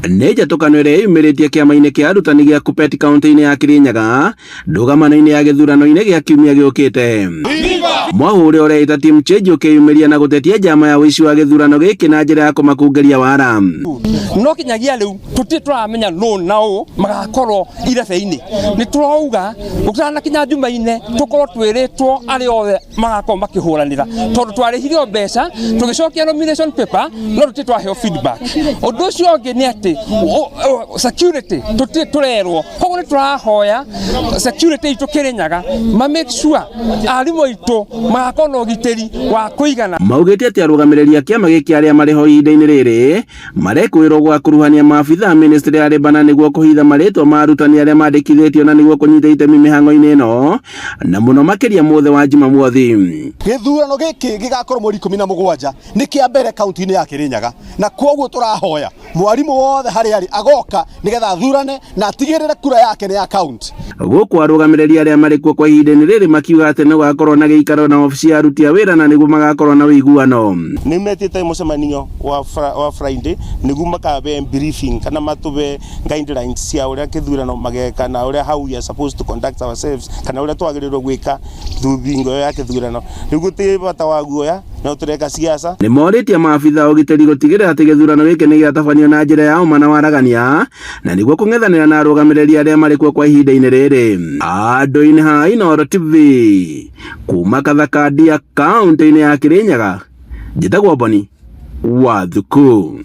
Nĩ njatũkano ĩrĩa ĩyumĩrĩtie kĩama-inĩ kĩa arutani gĩa KUPPET kaunti-inĩ ya Kirinyaga ndũgamano-inĩ ya gĩthurano-inĩ gĩa kiumia gĩũkĩte. Mwahu ũrĩa ũreĩta Team Change ũkĩyumĩria na gũtetia njama ya ũici wa gĩthurano gĩkĩ na njĩra ya kũmakungĩria wara. No kinyagia rĩu tũtirĩ tũramenya nũ na ũ magakorwo irebe-inĩ. Nĩ tũrauga gũtanakinya Jumaine tũkorwo twĩrĩtwo arĩa othe magakorwo makĩhũranĩra, tondũ twarĩhire o mbeca tũgĩcokia nomination paper no tũtirĩ twaheo feedback. Ũndũ ũcio ũngĩ nĩ atĩ security tũtirĩ tũrerwo, koguo nĩ tũrahoya security itũ Kĩrĩnyaga ma make sure arimũ aitũ magakorwo na ũgitĩri wa kũigana. Maugĩte atĩ arũgamĩrĩri a kĩama gĩkĩ arĩa marĩ ho ihinda-inĩ rĩrĩ marekũĩrwo gwakuruhania maabitha a ministry ya Labour na nĩguo kũhitha marĩtwa ma arutani arĩa mandĩkithĩtio na nĩguo kũnyita itemi mĩhang'o-inĩ ĩno na mũno makĩria mũthĩ wa Jumamothi. Gĩthurano gĩkĩ gĩgakorwo mweri 17 nĩ kĩa mbere kaunti-inĩ ya Kĩrĩnyaga, na kwoguo tũrahoya mwarimũ wothe harĩa arĩ agoka nĩgetha athurane na atigĩrĩre kura yake nĩ ya kaunti. Gũkũ arũgamĩrĩri arĩa marĩ kuo kwa ihinda-inĩ rĩrĩ makiuga atĩ nĩ gũgakorwo na gĩikaro na obici ya aruti a wĩra na nĩguo magakorwo na ũiguano. Nĩ metĩte mũcemanio wa Friday nĩguo makabe briefing kana matũbe guidelines cia ũrĩa kĩthurano mageka na ũrĩa how we are supposed to conduct ourselves kana ũrĩa twagĩrĩirwo gwĩka thuthingo ĩyo ya kĩthurano. Rĩu gũtirĩ bata wa guoya no tũreka siasa. Nĩ morĩtie maabitha a ũgitĩri gũtigĩrĩra atĩ gĩthurano gĩkĩ nĩ gĩatabanio na njĩra ya ũma na waragania na nĩguo kũng'ethanĩra na arũgamĩrĩri arĩa marĩ kuo kwa ihinda-inĩ rĩrĩ. Andũ-inĩ ha Inooro TV kuma Kathaka Ndia kaunti-inĩ ya Kirinyaga, njĩtagwo Boni wa Thuku.